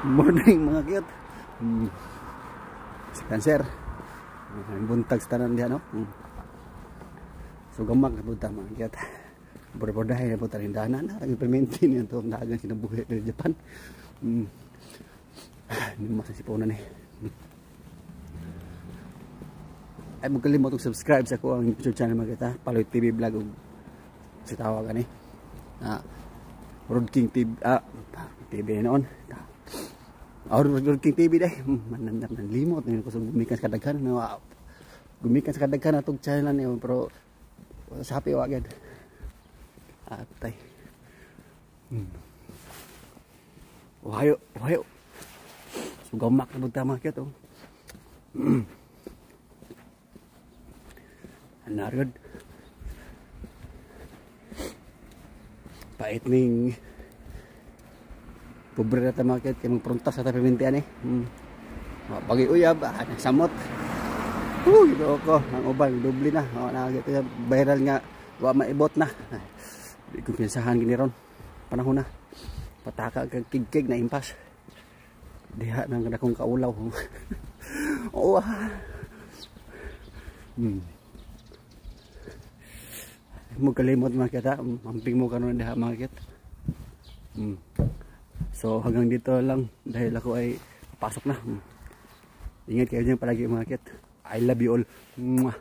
Morning, mga cute. Si Cancer. Buntag sa tanan diha, no? So gamak na punta, mga cute. Borbordahay na punta rin danan. Ang implemente niya ito ang dagan sinabuhi ng Japan. Hindi mo masasipunan eh. Ay, magkalimot og subscribe sa ko ang YouTube channel, mga kita. Paloy TV Vlog ug si tawag ani. Ah, Road King TV, ah, TV noon. Ah, Road King TV day. Manandam ng limot ko sa gumikan sa kadaghan no. Gumikan sa kadaghan atong channel ni, pero sa happy wa agad. Atay. Ohayo, ohayo. So gamak na punta, mga kita, oh. Narod. Pait ning pobre na ta, mga kay magpruntas sa tapimintian eh. Pagi uyab, ah, samot. Ito ko, ang uban doble na. Oh, na ito viral nga wa maibot na. Di ko pinsahan gini ron. Panahon na. Pataka kag kigkig na impas. Diha nang akong kaulaw. Oh. Ah. Mo kalimot, mga kita, amping mo kanon diha, mga kita. So hanggang dito lang dahil ako ay pasok na. Ingat kayo dyan palagi, mga kit. I love you all. Mwah.